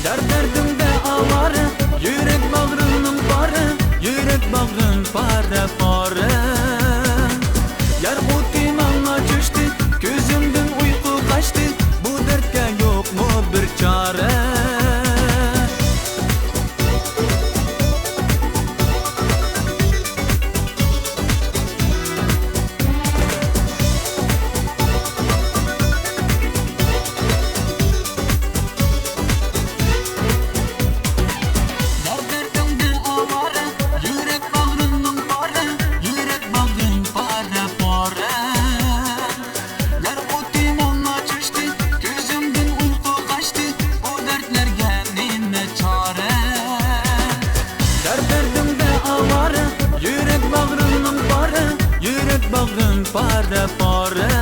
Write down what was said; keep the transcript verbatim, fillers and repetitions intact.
دەر-دەردىمدە ئاۋارە، يۈرەك باغرىمنىڭ پارى، يۈرەك باغرىم پارە-پارە. يار ئوتى ماڭا چۆچتى، كۆزۈمدىن ئۇيقۇ قاچتى، بۇ دەردكە يوقمۇ بىر چارە؟ دەر-دەردىڭدە ئاۋارە، يۈرەك باغرىمنىڭ پارە، يۈرەك باغرىم پارە-پارە. يار ئوتى ماڭا چۆچتى، كۆزۈمدىن ئۇيقۇ قاچتى، بۇ دەردلەرگە نېمە چارە؟ دەر-دەردىمدە ئاۋارە، يۈرەك باغرىمنىڭ پارە، يۈرەك باغرىم پارە-پارە.